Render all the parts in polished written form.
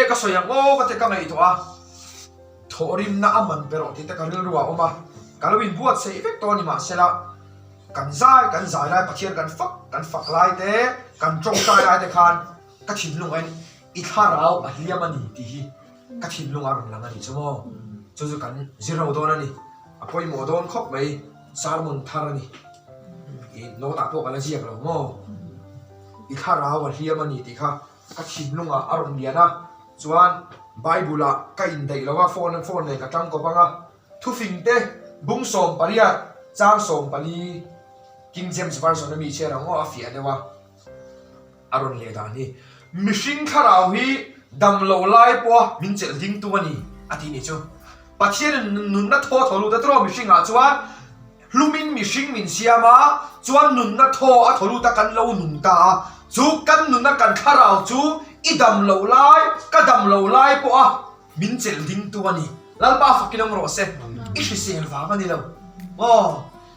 Enge ka sawi ang aw ka ti ka ngaihtuah a, thawhrimna a man pe rawh tih te ka rilru ah a awm a, ka lo inbuatsaih vek tawh a ni mahsela kan zai kan zai lai Pathian kan fak kan fak lai te kan tawngtai lai te khan ka thinlung ah hian i thlarau a hliam a ni tih hi ka thinlung a rawn lang a nih chu maw, chu chu kan zir ho dawn a ni, a pawimawh dawn khawp mai sermon thar a ni, i note ah pawh ka la ziak lo maw, i thlarau a hliam a ni tih kha. Ka thinlungah a rawn lian a, chuan Bible ah ka indaih lo a, phone phone nen ka tang kawp ang a, thufing te bung 18 chang 14 King James Version a mi chhiar ang aw a fiah deuh a, a rawn leh dan hi mihring thlarau hi dam lo lai pawha min chelh ding tu a ni a tih nih chu. Pathianin nunna thaw thaw lut a tawh mihringah chuan Hlumin mihring min siam a, chuan nunna thaw a thaw lut a kan lo nung ta a, chu kan nunna kan thlarau chu i dam loh lai, ka dam loh lai pawha min chelh ding tu a ni. Lalpa fakin awm rawh se, i hrisel vang a ni lo. Aw,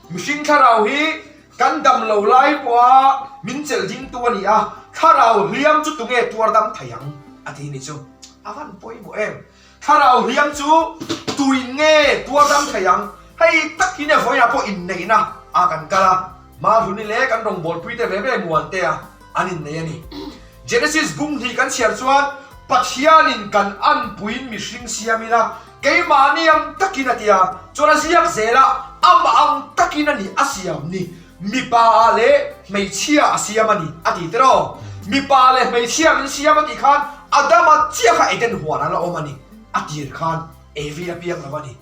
mihring thlarau hi kan dam loh lai pawha min chelh ding tu a ni a, thlarau hliam chu tunge tuar dam thei ang a ti ni chu a van pawimawh em. Thlarau hliam chu tuin nge tuar dam thei ang? Hei tak hi nia vawiinah pawh inneihna ah kan kal a, Mahluni leh kan rawngbawlpui te ve ve Muantea an innei a ni. Genesis bung hnih kan chhiar chuan Pathianin kan anpuiin mihring siam ila keimahni ang takin a ti a, chuan a ziak zel a, amah ang takin a ni a siam ni. Mipa ah leh hmeichhia a siam a ni a ti tiraw? Mipa leh hmeichhia min siam a tih khan Adama chiah kha Eden huan a la awm a ni a tir khan Evi a piang lo a ni.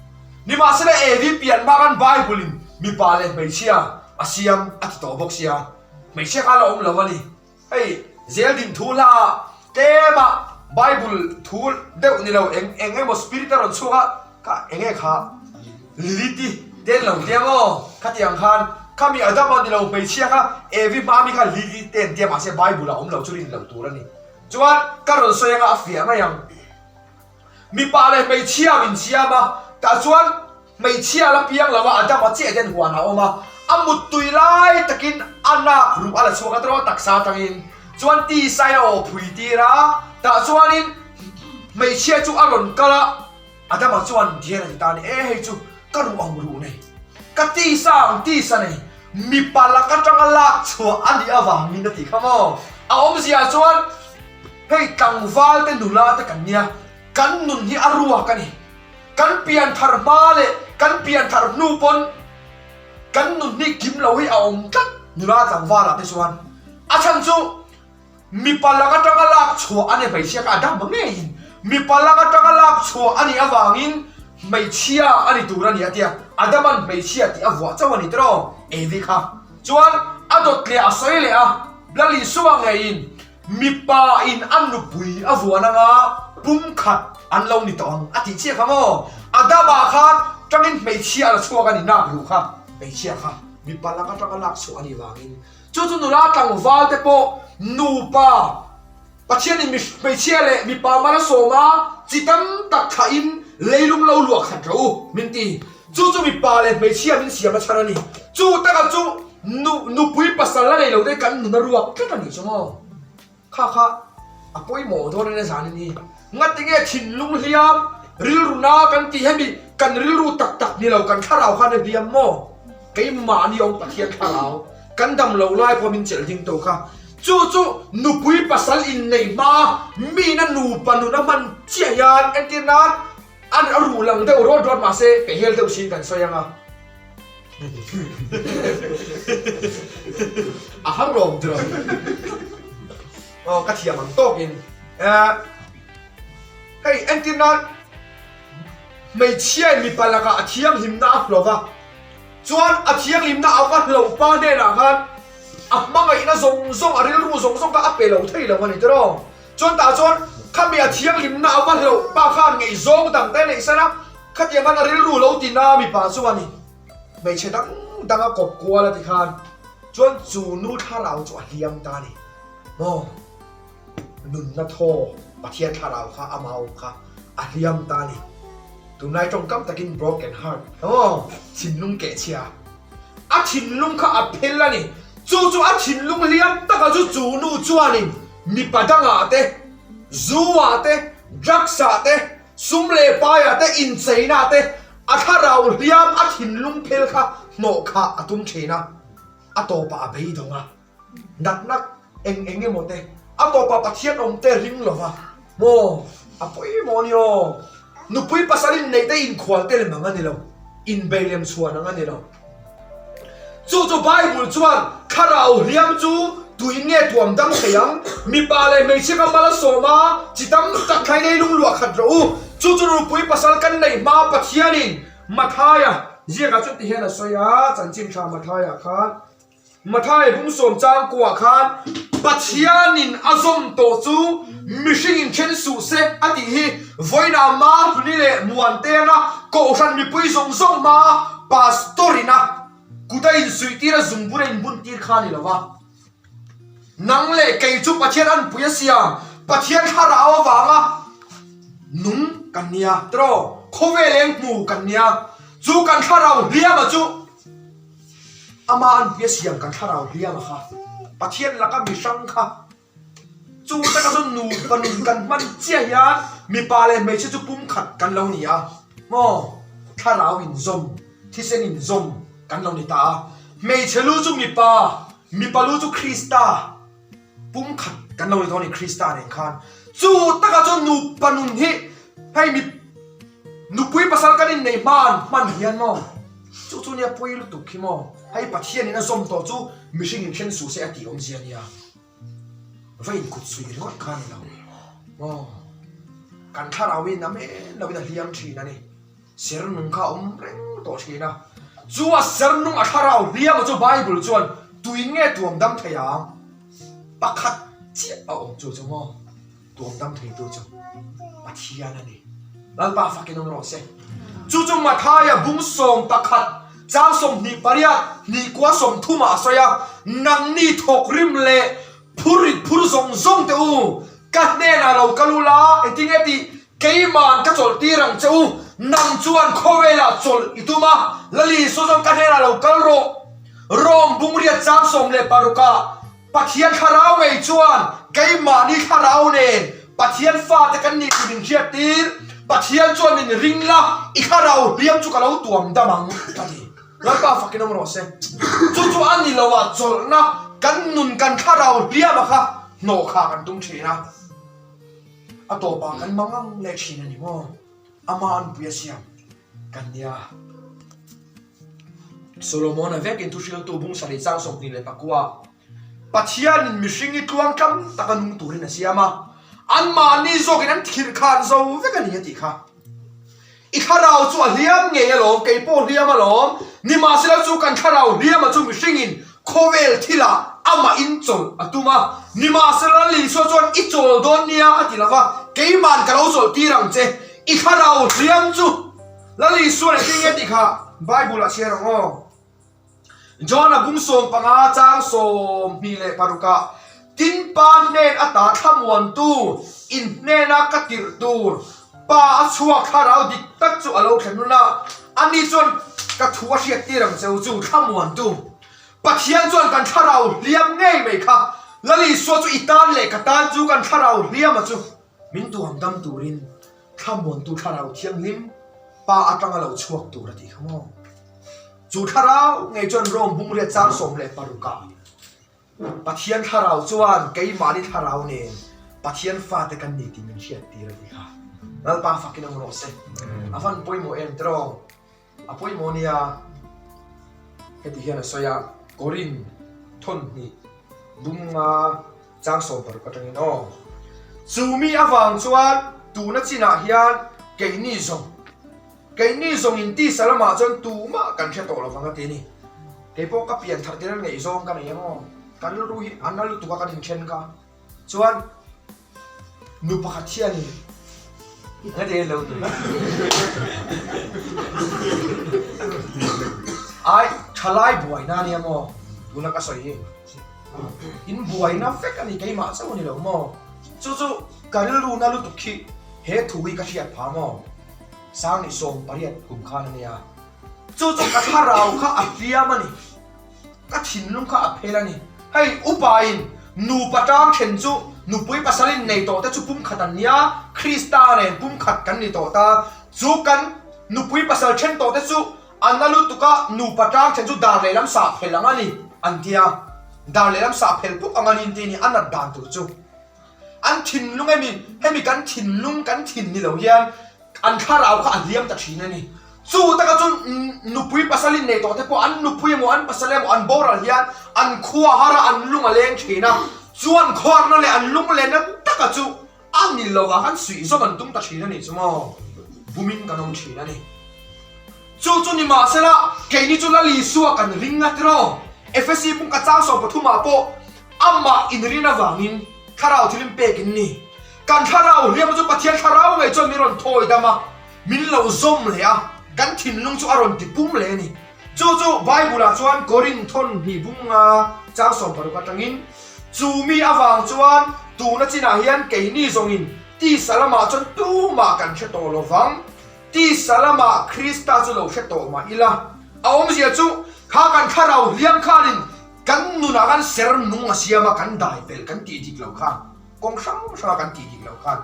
Nimahsela Evi pian hma khan Bible in mipa leh hmeichhia a siam a ti tawh bawk sia, hmeichhia kha a la awm lo a ni. Hei zeldin thu hla ah tlema Bible thu deuh ni lo eng eng emaw spirit a rawn chhuak a kha eng nge kha Lilith-i te an lo tia maw khatiang khan khami Adama ni lo hmeichhia kha Evi hma mi kha Lilith-i te an tia mahse Bible ah awm lo chu rin loh tur a ni chuan ka rawn sawi anga a fiah mai ang. Mipa leh hmeichhia min siam a, tah chuan hmeichhia la piang lo a, Adama chiah hian huan a awm a, a muttui lai takin a nak ruh a la chhuak a tawh a taksa atangin chuan tisai a aw phui tir a, tah chuanin hmeichhia chu a rawn kal a, Adama chuan dian a ti ta a ni, e hei chu ka ruh ang ruh nei, ka tisa ang tisa nei, mipa lak atanga lak chhuah a nih avangin a ti kha maw? A awmzia chuan. Hei tlangval te nula te kan nia, kan nun hi a ruak a ni. Kan pian thar hma leh kan pian thar hnu pawn kan nun hi kim lo hi a awm tlat nula tlangval ah te chuan. A chhan chu mipa lak atanga lak chhuah a ni hmeichhia kha a dam ngeiin mipa lak atanga lak chhuah a nih avangin hmeichhia a ni tur a ni a tia, Adaman hmeichhia tih a vuah chauh a ni tiraw Evi kha. Chuan a dawt leh a sawi leh a, Lal Isua ngeiin Mipa in a nupui a vuan anga pum khat an lo ni tawh ang a tih chiah kha maw? Adama khan tangin hmeichhia a la chhuak a ni nak ruh kha hmeichhia kha mipa lak atanga lak chhuah a nih vangin chu chu nula tlangval te pawh nupa Pathianin hmeichhia leh mipa mal a sawm a chi tam tak thlahin leilung lo luah khat rawh u min ti chu chu mipa leh hmeichhia min siam a chhan a ni chu taka chu Nu, nupui pasal la nei lo te kan nun a ruak tlat a nih chu maw? Kha kha a pawimawh dawn ania zan in hi. Ngatinge thinlung hliam, rilru na kan tih hemi kan rilru tak tak ni lo kan thlarau khan a hliam maw? Keimahni awm Pathian thlarau kan dam lo lai pawh min chelh ding to kha. Chu chu nupui pasal inneih hma mina nupa nun a hman chiah hian entir nan a ruh lang deuh rawt rawt mahse pehhel deuh siin kan sawi ang a. A har rawm dur ang. Aw ka thiam ang tawkin. Hei entir nan hmeichhia in mipa lakah a thianghlimna a hlauh va, chuan a thianghlimna a va hlauh pa hnenah khan a hmangaihna zawng zawng a rilru zawng zawng kha a pe lo thei lo a ni tiraw. Chuan tah chuan khami a thianghlimna a va hlauh pa khan ngaihzawng dang te a neih san a, khatiang khan a rilru lo ti na mipa chu a ni. Hmeichhe dang dang a kawp kual a ti khan chuan chu nu thlarau chu a hliam ta a ni. Maw? Nunna thaw Pathian thlarau kha a mau kha a hliam ta a ni. Tunlai tawngkam takin broken heart, maw? Thinlung kehchhia. A thinlung kha a phel a ni. Chu chu a thinlung hliam taka chu chu nu chuanin mipa dangah te, zu ah te, Drugs ah te, sum leh pai ah te, incheina ah te a thlarau hliam a thinlung phel kha hnawh khah a tum thin a, a tawpah a beidawng a. Natna eng eng emaw te, a tawpah Pathian awm te ring lo va, maw a pawimawh a ni aw. Nupui pasal inneih te inkhual te lem ang a ni lo, inbei lem chhuan ang a ni lo. Chu chu Bible chuan thlarau hliam chu tuin nge tuam dam thei ang? Mipa leh hmeichhia kha mal a sawm a, chi tam tak thlai nei lung luah khat rawh u. Chu chu nupui pasal kan neih hma Pathianin Mathaia ziakah chuan ti hian a sawi a, chanchin tha Mathaia khan. Mathai bung sawm chang kuah khan Pathianin a zawm tawh chu mihringin then suh se a tih hi vawiinah Mahluni leh Muantena Kohhran mipui zawng zawng hmaa Pastor ina kut a insuihtir a zungbun a inbuntir kha a ni lo va. Nang leh kei chu Pathian anpui a siam, Pathian thlarau avanga nung kan nia tiraw, khawvel eng hmu kan nia, chu kan thlarau hliama chu Ama an pia siam kan thlarau hliam a kha. Pathian laka mi hrang kha. Chu taka chu nupa nun kan hman chiah hian mipa leh hmeichhia chu pumkhat kan lo ni a. Maw? Thlarau inzawm, thisen inzawm kan lo ni ta a. Hmeichhe lu chu mipa, mipa lu chu Krista. Pumkhat kan lo ni dawn a ni Krista nen khan. Chu taka chu nupa nun hi hei mi nupui pasal kan inneih hma an hman hian maw chu chu nia pawi lutuk hi maw hei Pathian in a zawm tawh chu mihring in then suh se a tih awmzia nia va inkut suih ringawt kha a ni lo maw kan thlarau in a men lo in a hliam thin a ni. Ser nung kha a awm reng tawh thin a, chu a ser nung a thlarau hliam a chu Bible chuan tuin nge tuam dam thei ang? Pakhat chiah a awm chu chu maw? Tuam dam thei tu chu Pathian a ni. Lalpa fakin awm rawh se. Chu chu Mathaia bung 11 chang 28 hnih kua 30 ah a sawi a, Nangni thawkrim leh Phur rit phur zawng zawng teh u, ka hnenah lo kal u la, engtin nge tih keima'n ka chawlh tir ang che u, nang chuan khawvelah chawlh i tum a, Lali Isua chuan ka hnenah lo kal rawh. Rome bungriat chang 16 ah Pathian thlarau ngei chuan keimahni thlarau nen Pathian fate kan nih tih min hriat tir, Pathian chuan min ring la, i thlarau hliam chu ka lo tuam dam ang a ti. Lalpa fakin awm rawh se. Chu chu a ni lo a, chawlhna kan nun kan thlarau hliama kha hnawh kha kan tum thin a, a tawpah kan mangang leh thin a ni maw? Ama anpui a siam kan nia. Solomona vekin thuhriltu bung sarih chang 29 Pathianin mihring hi tluang tlam taka nung turin a siam a, anmahni zawkin an thirkhan zo vek a ni a tih kha. I thlarau chu a hliam ngei alawm, kei pawh hliam alawm. Nimahsela chu kan thlarau hliama chu mihringin khawvel thilah amah in chawlh a tum a. Nimahsela Isua chuan i chawl dawn nia a ti lova, keima'n ka lo chawlh tir ang che. I thlarau hliam chu Lal Isua leh tinge tih kha Bible ah chhiar ang aw. John-a bung 15 chang 26 ah, Tin Pa hnen ata thlamuantu in hnena ka tirh tur Pa a chhuak thlarau dik tak chu a lo thlen hun a, ani chuan ka thu a hriat tir ang cheu chu thlamuantu Pathian chuan kan thlarau hliam ngei mai kha Lal Isua chu i tan leh ka tan chu kan thlarau hliama chu min tuam dam turin thlamuantu thlarau thianghlim Pa atanga lo chhuak tur a tih kha maw? Chu thlarau ngei chuan Rome bungriat chang 16 ah Pathian thlarau chuan keimahni thlarau nen Pathian fate kan ni tih min hriat tir a ti kha. Lalpa fakin awm rawh se. A van pawimawh em tiraw? A pawimawh nia. Heti hian a sawi a, Korin thawn hnih bunga chang 16 atangin aw. Chu mi avang chuan tuna chinah hian keini zawng Keini zawng in tisa lamah chuan tumah kan hre tawh lovang a ti a ni. Kei pawh ka pian thar tir a ngaihzawng ka nei ang aw. Ka rilru hi a na lutuk a kan inthen kha. Chuan nu pakhat hianin Engati lo nui? Ai, thalai buaina a nia maw? Tuna ka sawi hi. In buaina vek a ni keimah chauh a ni lo maw? Chu chu ka rilru na lutuk hi he thu hi ka hriat phah maw? Sang 18 kum khan a nia. Chu chu ka thlarau kha a hliam a ni. Ka thinlung kha a phel a ni. Hei upain nupa tang then chu nupui pasal in nei tawh te chu pumkhat an nia. Krista nen pumkhat kan ni tawh ta. Chu kan nupui pasal then tawh te chu a na lutuk a, nupa tang then chu dar lehlam sah phel ang a ni an ti a. Dar lehlam sah phel puk ang a ni an ti a ni, a nat dan tur chu. An thinlung emi, hemi kan thinlung kan thin ni lo hian an thlarau kha a hliam ta thin a ni. Chu taka chu nupui pasal in nei tawh te pawh an nupui emaw an pasal emaw an boral hian an khua har a, an lung a leng thin a. Chu an khuarna leh an lung lenna taka chu a ni lo ah khan suih zawm an tum ta thin a nih chu maw? Bumin kan awm thin a ni. Chu chu ni mahsela keini chu Lal Isua kan ring a tiraw? Efesi pung ka chang 13 ah pawh Amah inrin avangin thlarau thilin pek in ni. Kan thlarau hliam chu Pathian thlarau ngei chuan min rawn thawi dam a, min lo zawm leh a, kan thinlung chu a rawn ti pum leh a ni. Chu chu Bible-ah chuan Korinth thawn hnih bunga chang 16 atangin, Chu mi avang chuan tuna chinah hian keini zawngin tisa lamah chuan tumah kan hre tawh lo vang. Tisa lamah Krista chu lo hre tawh mah ila, a awmzia chu kha kan thlarau hliam khanin Kan nunah khan ser nung a siam a, kan dai pel kan tih dik lo khan, kawng hrang hranga kan tih dik lo khan,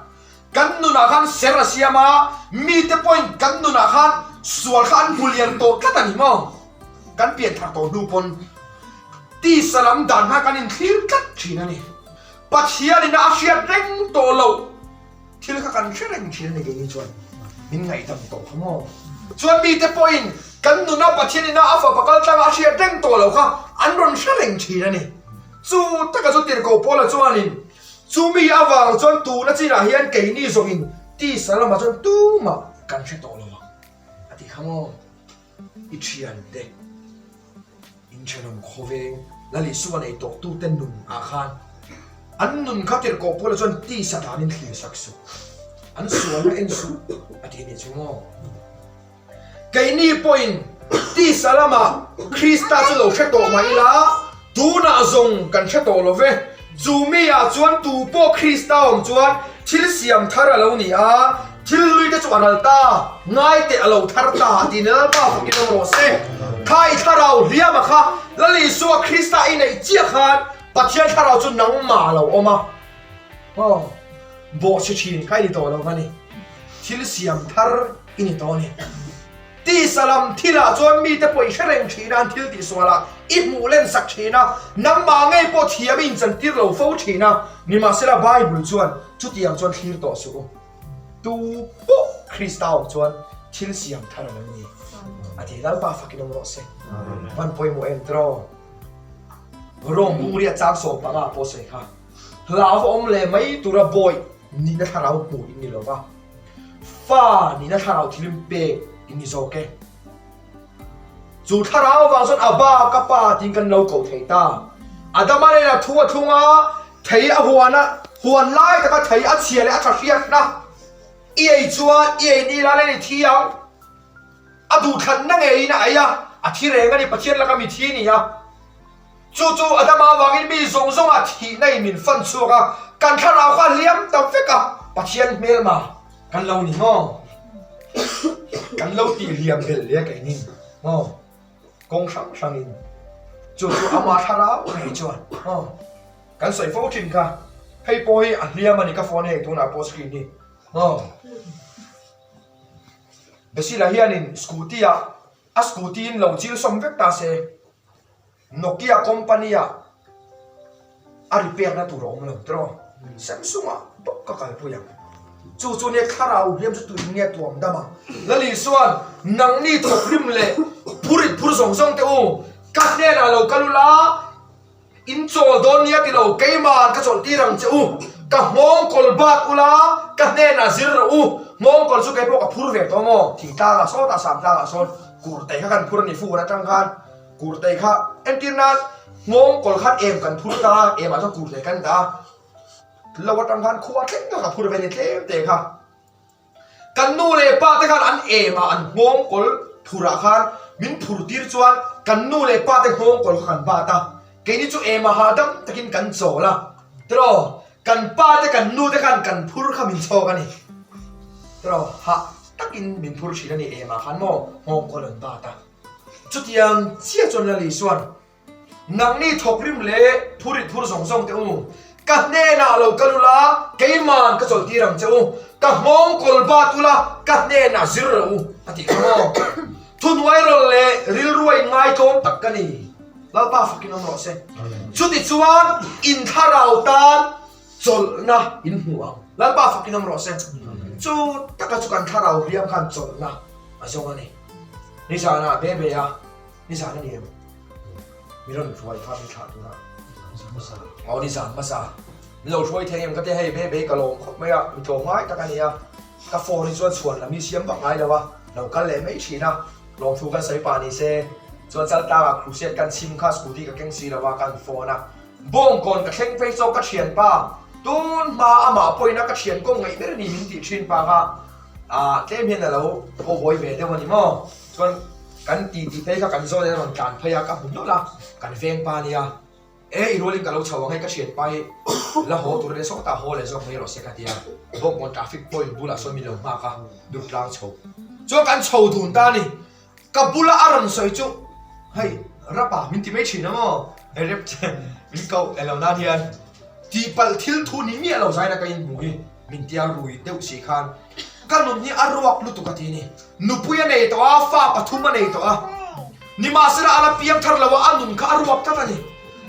kan nunah khan ser a siam a, mite pawhin kan nunah khan sual kha an hmu lian tawh tlat a ni maw? Kan pian thar tawh hnu pawn tisa lam dan khan kan inthlir tlat thin a ni. Pathianin a hriat reng tawh loh. Thil kha kan hre reng thin a ni keini chuan min ngaihdam tawh kha maw? Chuan mite pawhin kan nuna Pathian ina a fapa kal tlanga a hriat reng tawh lo kha an rawn hre reng thin a ni. Chu taka chu tirhkoh Paula chuanin chumi avang chuan tuna chinah hian keini zawngin tisa lamah chuan tumah kan hre tawh lo ang a ti kha maw? I thiante. Inthenawm khawveng Lal Isua nei tawktute nun ah khan an nun kha tirhkoh Paula chuan tisa danin thlir sak suh, an sualna en suh a ti a nih chu maw? Keini pawhin tisa lamah Krista chu lo hre tawh mah ila, tunah zawng kan hre tawh lo ve. Chu mi ah chuan tu pawh Krista awm chuan thil siam thar a lo ni a, thil hlui te chu a ral ta, ngai teh a lo thar ta a ti ni Lalpa fakin awm rawh se. Kha i thlarau hliama kha Lal Isua Krista i neih chiah khan Pathian thlarau chu nangmah a lo awm a, aw bawhchhe thin kha i ni tawh lo va ni, thil siam thar i ni tawh a ni. Tisa lam thilah chuan mite pawh i hre reng thin a, an thil tihsualah i hmuh len sak thin a, nangmah ngei pawh thiam i inchantir lo fo thin a, nimahsela Bible chuan chutiang chuan thlir tawh suh u. Tu pawh Krista awm chuan thil siam thar a lo ni a ti. Lalpa fakin awm rawh se. Van pawimawh em tiraw? Rome bungria chang 15 pawh sawi kha hlau va awm leh mai tura bawi nihna thlarau hmuh in ni lo va. Fa nihna thlarau thilim pek in ni zawk e. Chu thlarau avang chuan Abba ka pa tiin kan lo koh thei ta. Adama nen a thu a thlung a, thei a huan a, huan lai taka thei a chhia leh a tha hriatna i ei chuan i ei ni la len i thi ang. A duhthlanna ngeiin a ei a, a thi reng a ni, Pathian laka mi thi a ni a. Chu chu Adama avangin mi zawng zawngah thihna in min fan chhuak a, kan thlarau kha a hliam ta vek a, Pathian hmelma kan lo ni maw? Kan lo tih hliam belh leh a keinin maw? Kawng hrang hrangin chu chu ama thlarau ngei chuan maw? Kan sawi fo thin kha, hei pawh hi a hliam a ni ka phone hei tunah pawh screen hi maw? Besila hianin scooty ah a scooty in lo chil sawm vek ta se. Nokia company ah a repair na tur a awm lo tiraw? Samsung ah bawk ka kalpui ang. Chu chu nia thlarau hliam chu tuin nge tuam dam ang. Lal Isuan nangni thawkrim leh phurit phur zawng zawng te u, ka hnenah lo kal ula, In chawl dawn nia ti lo, keima'n ka chawlh tir ang che u. Ka nghawng kawl bat ula, ka hnenah zir rawh u. Nghawng kawl chu kei pawh ka phur ve tawh maw? Thingtlangah sawn a, Samtlangah sawn kurtei kha kan phur a ni fur atang khan kurtei kha entir nan nghawng kawl khan em kan phur ta a, emah chuan kurtei kan dah a. Lo atang khan khua thleng kha ka phur ve ni tlem te kha. Kan nu leh pa te khan an em ah an nghawng kawl phur ah khan min phur tir chuan kan nu leh pa te nghawng kawl kha kan bat a, keini chu em ah hahdam takin kan chawl a, tiraw kan pa te kan nu te khan kan phur kha min chhawk a ni, tiraw hah takin min phur thin a ni em ah khan maw nghawng kawl an bat a, chutiang chiah chuan Lali chuan. Nangni thawkrim leh phurit phur zawng zawng te u. Ka hnenah lo kal ula, keiman ka chawlhtir ang che u. Ka nghawng kawl bat ula, ka hnenah zir rawh u, a tih kha maw? Thuhnuai rawlh leh rilru a inngaitawm tak ka ni. Lalpa fakin awm rawh se. Chutichuan in thlarau tan chawlhna in hmu ang. Lalpa fakin awm rawh se. Chu taka chu kan thlarau hliam khan chawlhna a zawng a ni. Nizanah Bebe a nizan a ni em? Mi rawn hruai kha min thlah tura. Aw nizan hmasa. Min lo hruai thei em ka tia hei Bebe ka lawm khawp mai a, mi tlawmngai tak a ni a. Ka phone hi chuan chhuan lam hi siam vak ngai lo a, lo kal leh mai thin a, lawmthu kan sawi pah ni se. Chuan Chaltlangah crusade kan chhim kha scooty ka keng si lo a, kan phone a. Bawngkawn ka thleng phei chawk ka thianpa, tun hma amah pawhin a ka thian kawng ngaih ber ni min tih thin pa kha ah tlem hian a lo cowboy ve deuh a ni maw? Chuan kan ti tih phei kha kan zawn in a rawn tlan phei a, ka hmu hlawlh a, kan veng pa nia. E i rualin ka lo chho ang hei ka thianpa hi la haw tur ania sawtah haw leh zawk mai rawh se ka ti a, Bawngkawn traffic point bulah sawn min lo nghak a, Durtlang chho chuan kan chho dun ta a ni. Ka bula a rawn sawi chu hei rapa min ti mai thin a maw hei rep min koh eng lo nan hian tihpalh thil thu ni miah lo zaina ka inhmu hi min tia rui deuh si khan ka nun hi a ruak lutuk a ti ni. Nupui a nei tawh a, fa pathum a nei tawh a, nimahsela a la piang thar lo a, a nun kha a ruak tlat a ni.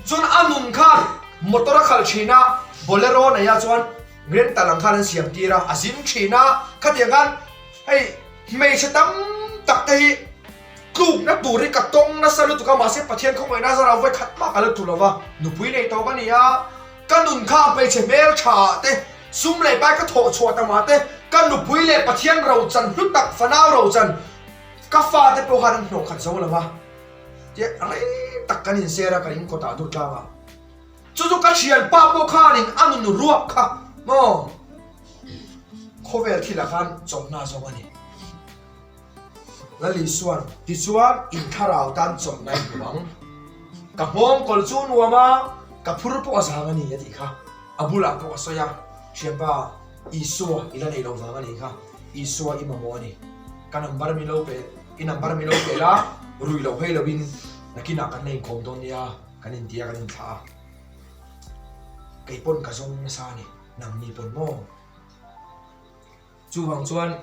Chuan a nun khan motor a khalh thin a, bolero a nei a chuan rental ang khan an siam tir a, a zin thin a, khatiang khan hei Hmeichhe tam tak te hi tlukna tur hi ka tawng nasa lutuk a, mahse Pathian khawngaihna zarah vawi khat mah ka la tlu lo va, nupui nei tawk a ni a, ka nun kha hmeichhe hmeltha ah te, sum leh pai ka thawh chhuah ta mah te, ka nupui leh Pathian rochan hlu tak fanau rochan ka fate pawh khan an hnawh khat zo lo va, tia rei tak kan inser a, kan inkawtah dur tlang a, chu chu ka thianpa pawh khanin a nun ruak kha maw. Khawvel thilah khan chawlhna zawng a ni. Lal Isuan, Tichuan in thlarau tan chawlhna i hmu ang. Ka nghawng kawl chu nuam a, ka phur pawh a zang a ni a tih kha. A bulah pawh a sawi a, Thianpa, Isua i la nei lo vang a nih kha. Isua i mamawh a ni. Ka number mi lo pe, i number mi lo pe la, rui lo phei loin nakinah kan la inkawm dawn nia, kan intia kan inthlah a. Kei pawn ka zawng nasa a ni. Nangni pawn maw? Chuvang chuan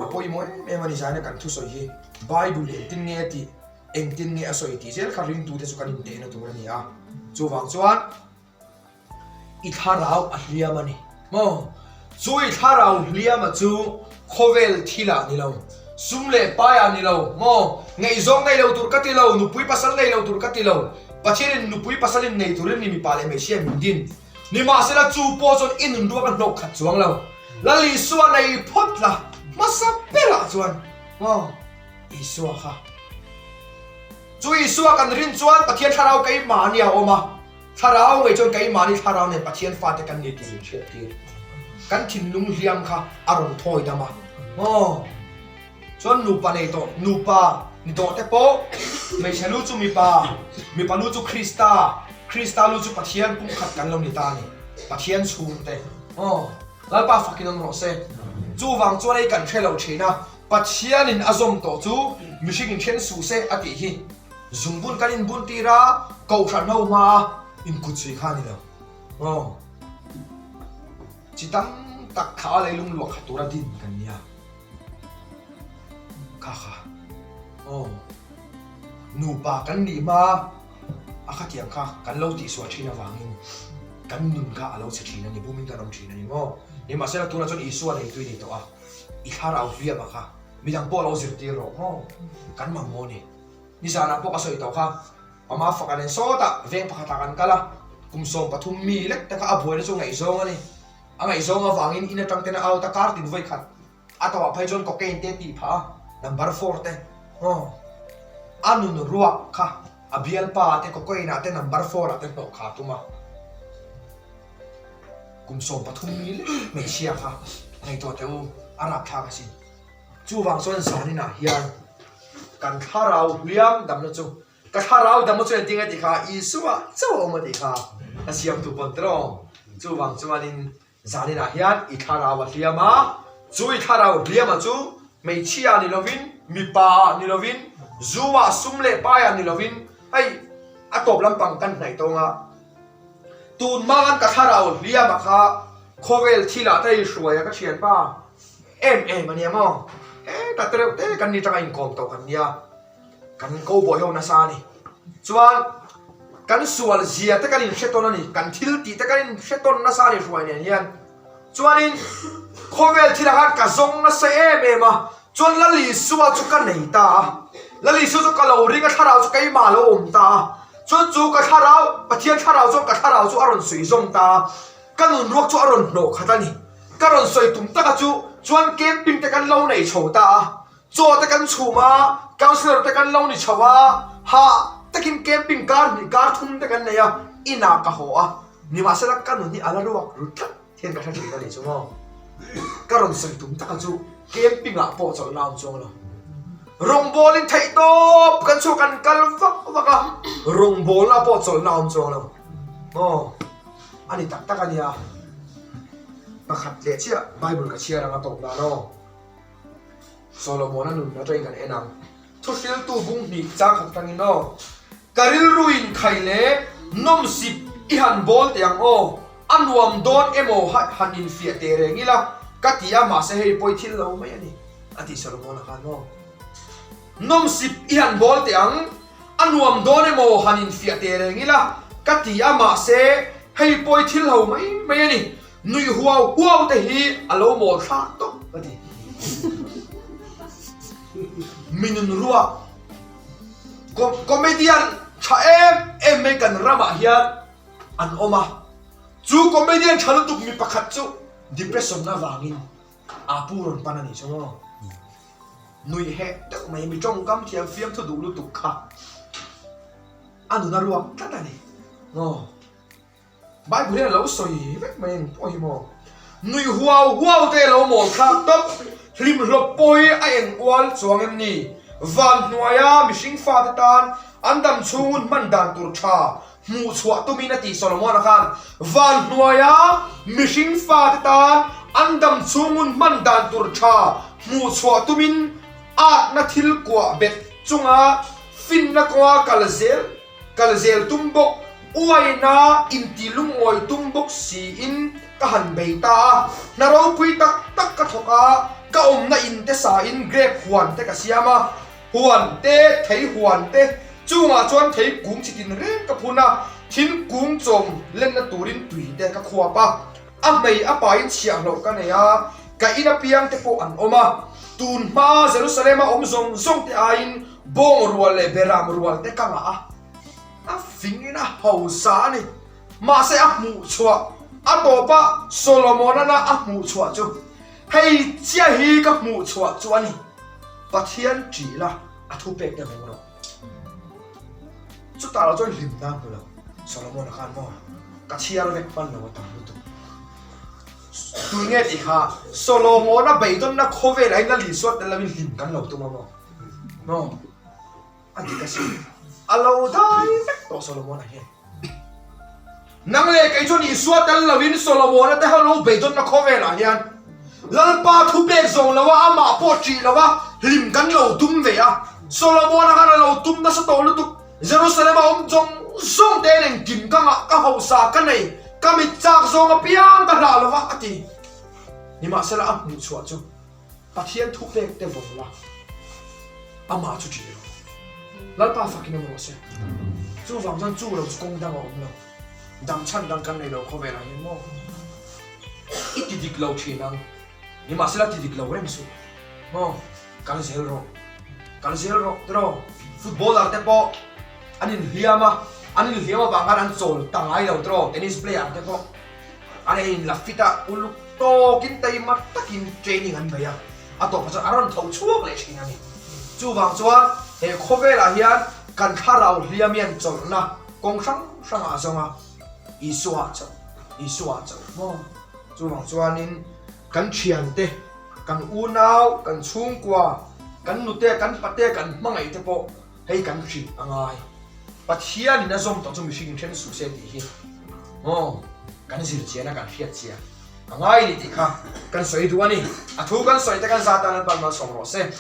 a pawimawh em em a ni zaina kan thusawi hi Bible engtin nge a tih, engtin nge a sawi tih zel kha ringtute chu kan intehna tur a ni a. Chuvang chuan i thlarau a hliam a ni maw? Chu i thlarau hliama chu khawvel thilah ni lo, sum leh paiah ni lo maw? Ngaihzawng nei lo tur ka ti lo, nupui pasal nei lo tur ka ti lo, Pathianin nupui pasalin nei turin ni mipa leh hmeichhia min din. Nimahsela chu pawh chuan i nun ruak a hnawk khat chuang lo. Lal Isua nei phawt la, hmasa berah chuan maw Isua kha. Chu Isua kan rin chuan Pathian thlarau keimahni a awm a, thlarau ngei chuan keimahni thlarau nen Pathian fate kan ni tih min hriat tir. Kan thinlung hliam kha a rawn thawi dam a maw. Chuan nupa nei tawh, nupa ni tawh te pawh hmeichhe lu chu mipa, mipa lu chu Krista, Krista lu chu Pathian pumkhat kan lo ni ta a ni, Pathian chhungte. Aw, Lalpa fakin awm rawh se. Chuvang chuan hei kan hre lo thin a, Pathianin a zawm tawh chu mihring in then suh se a tih hi. Zungbun kan inbun tir a, kohhran ho hmaa inkutchhui kha a ni lo. Aw, chi tam tak kha a leilung luah khat tura din kan nia. Kha kha aw nupa kan nih hma a khatiang kha kan lo tihsual thin avangin kan nun kha a lo chhe thin a ni, bumin kan awm thin a ni maw? Nimahsela tunah chuan Isua nei tui ni tawh a, i thlarau hliama kha midang pawh lo zirtir rawh maw? Kan mamawh a ni. Nizanah pawh ka sawi tawh kha, Mama faka nen sawtah veng pakhatah kan kal a, kum 13 mi lek taka a buaina chu ngaihzawng a ni. A ngaihzawng avangin in atang ten a out a, kar tin vawi khat a tawhah phei chuan cocaine te a tih phah a, number four te aw a nun ruak kha a bialpa te cocaine ah te number four ah te hnawh kha a tum a, kum 13 mi lek hmeichhia kha ngaihtuah teh u a rapthlak asin. Chuvang chuan zaninah hian kan thlarau hliam damna chu Ka thlarau dam chu engtin nge tih kha Isua chauh a awm a tih kha a siamtu pawn tawng. Chuvang chuanin zaninah hian i thlarau a hliam a, chu i thlarau hliama chu hmeichhia ni lovin, mipa ah ni lovin, zu ah sum leh pai ah ni lovin hei a tawp lampang kan hnaih tawng a. Tun hma khan ka thlarau hliama kha khawvel thilah te i hruai a ka thianpa em em a nia maw? Heta te reuh te kan ni tanga inkawm tawh kan nia, kan ko bawi ho nasa a ni. Chuan kan sual zia te kan inhre tawn a ni, kan thil tih te kan inhre tawn nasa a ni hruai nen hian. Chuanin khawvel thilah khan ka zawng nasa em em a, chuan Lal Isua chu ka nei ta a, Lal Isua chu ka lo ring a, thlarau chu keimah a lo awm ta a, chuan chu ka thlarau, Pathian thlarau chuan ka thlarau chu a rawn suih zawm ta a, ka nun ruak chu a rawn hnawh khat a ni. Ka rawn sawi tum taka chu chuan camping te kan lo nei chho ta a, chaw te kan chhum a, councillor te kan lo ni chho a, hah takin camping kar hnih kar thum te kan nei a, inah ka haw a. Nimahsela ka nun hi a la ruak ru tlat hian ka hre thin a nih chu maw? Ka rawn sawi tum taka chu camping ah pawh chawlhna a awm chuang lo. Rawngbawlin theih tawp kan chhuak kan kal vak vak a, rawngbawlna pawh chawlhna a awm chuang lo. Aw, a ni tak tak a nia. Pakhat leh chiah Bible ka chhiar ang a tawp nan aw. Solomon-a nun atangin kan en ang. Thuhriltu bung hnih chang khat atangin aw. Ka rilru in khai leh nawmsip i han bawl teh ang aw, a nuam dawn emaw han infiah teh reng ila ka ti a, mahse hei pawi thil lo mai a ni, a ti Solomon-a khan maw. Nawmsip i han bawl teh ang, a nuam dawn emaw han infiah teh reng ila ka ti a, mahse hei pawi thil ho mai mai a ni, Nuih huau huau te hi a lo mawl thlak tawp a ti. Mi nun ruak comedian tha em em mai kan ramah hian an awm a, chu comedian tha lutuk mi pakhat chu depression avangin aa pu rawn pan a nih chu maw. Nuih heh deuh mai mi tawngkam thiam fiamthu duh lutuk kha a nun a ruak tlat a ni maw. Bible hian a lo sawi vek mai ang pawh hi maw? Nuih huau huau te lo mawl thlak tawp, hlim hlawp pawh hi a eng ual chuang em ni? Van hnuaia mihring fate tan an dam chhungun hman dan tur tha hmuh chhuah tumin a ti Solomon-a khan van hnuaia mihring fate tan an dam chhungun hman dan tur tha hmuh chhuah tumin atna thil kuah bet chunga finna kawnga kal zel Kal zel tum bawk, uaina inti lungawi tum bawk siin ka han bei ta a. Hna ropui tak tak ka thawk a, ka awmna in te sain grape huan te ka siam a, huan te, thei huan te, chungah chuan thei kung chi tin reng ka phun a, thingkung chawm lenna turin tui te ka khuap a. A hmei a pain chhiahhlawh ka nei a, ka in apiang te pawh an awm a. Tun hma Jerusalem-a awm zawng zawng te aiin bawng rual leh beram rual te ka ngah a. A fingin a hausa a ni. Mahse a hmuh chhuah, a tawpa Solomon-ana a hmuh chhuah chu hei chiah hi ka hmuh chhuah chu a ni, Pathian ṭih la, a thupek te vawng rawh. Chutah lo chuan hlimna a hmu lo. Solomon-a khan maw ka chhiar vek hman lo a tam lutuk. Tui nge tih kha Solomon-a beidawnna khawvelah hian Lal Isua tel lovin hlim kan lo tum a maw? Maw? A dik asin. A lo dai vek tawh Solomon-a hian. Nang leh kei chuan Isua tel lovin Solomona te ho lo beidawnna khawvelah hian Lalpa thupek zawng lova amah pawh ṭih lova hlim kan lo tum ve a. Solomona khan a lo tum nasa tawh lutuk. Jerusalem a awm zawng zawng te en engkim ka ngah, ka hausa, ka nei, ka mit chak zawng apiang ka hlah lova a ti. Nimahsela a hmuh chhuah chu Pathian thupek te vawng la, amah chu ṭih rawh. Lalpa fakin awm rawh se. Chuvang chuan chu lo chu kawng dang a awm lo. Dam chhan dang kan nei lo khawvelah hian maw? I ti dik lo ṭhin ang. Nimahsela ti dik lo reng suh. Maw? Kal zel rawh. Kal zel rawh tiraw? Footballer te pawh an inhliam a, an inhliam avang khan an chawl ta ngai lo tiraw? Tennis player te pawh. An ei in la fit a, uluk tawkin taima takin training an bei a, a tawpah chuan a rawn tho chhuak leh thin a ni. Chuvang chuan he khawvelah hian kan thlarau hliam hian chawlhna kawng hrang hrangah a zawng a, Isua ah chauh, Isua ah chauh maw? Chuvang chuanin kan thiante, kan unau, kan chhungkua, kan nute, kan pate, kan hmangaihte pawh Hei kan hrilh a ngai. Pathianin a zawm tawh chu mihring in then suh se tih hi maw kan zir chian a kan hriat chian a ngai ni tih kha kan sawi duh a ni. A thu kan sawi te kan zat tan an pan malsawm rawh se.